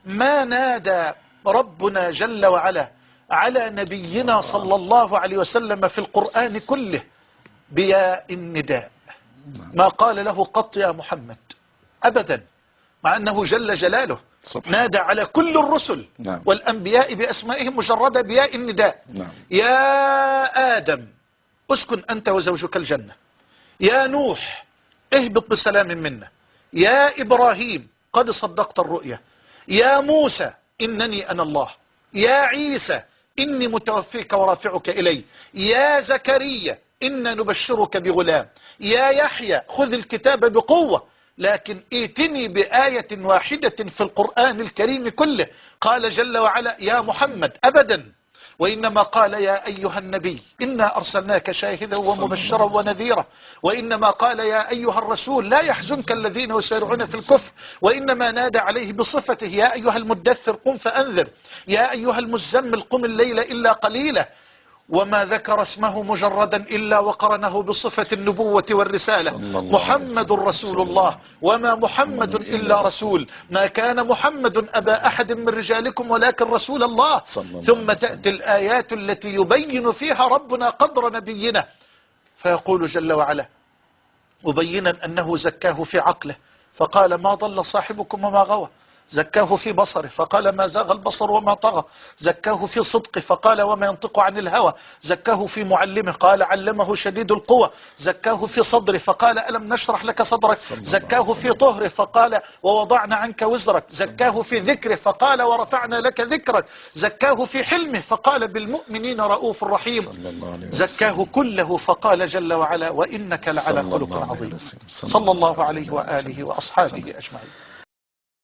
ما نادى ربنا جل وعلا على نبينا صلى الله عليه وسلم في القرآن كله بياء النداء. ما قال له قط يا محمد أبدا، مع أنه جل جلاله نادى على كل الرسل والأنبياء بأسمائهم مجردة بياء النداء. يا آدم أسكن أنت وزوجك الجنة، يا نوح اهبط بسلام منا، يا إبراهيم قد صدقت الرؤيا، يا موسى إنني أنا الله، يا عيسى إني متوفيك ورافعك إلي، يا زكريا إنا نبشرك بغلام، يا يحيى خذ الكتاب بقوة. لكن ائتني بآية واحدة في القرآن الكريم كله قال جل وعلا يا محمد أبدا، وإنما قال يا أيها النبي إنا أرسلناك شاهدا ومبشرا ونذيرا، وإنما قال يا أيها الرسول لا يحزنك الذين يسارعون في الكفر، وإنما نادى عليه بصفته يا أيها المدثر قم فأنذر، يا أيها المزمل قم الليل إلا قليلا. وما ذكر اسمه مجردا إلا وقرنه بصفة النبوة والرسالة، محمد رسول الله وما محمد إلا رسول، ما كان محمد أبا أحد من رجالكم ولكن رسول الله. ثم تأتي الآيات التي يبين فيها ربنا قدر نبينا، فيقول جل وعلا مبينا أنه زكاه في عقله فقال ما ضل صاحبكم وما غوى، زكاه في بصره فقال ما زاغ البصر وما طغى، زكاه في صدقه فقال وما ينطق عن الهوى، زكاه في معلمه قال علمه شديد القوى، زكاه في صدره فقال ألم نشرح لك صدرك، زكاه في طهره فقال ووضعنا عنك وزرك، زكاه في ذكره فقال ورفعنا لك ذكرك، زكاه في حلمه فقال بالمؤمنين رؤوف رحيم، زكاه كله فقال جل وعلا وإنك لعلى خلق عظيم. صلى الله عليه وآله وأصحابه أجمعين.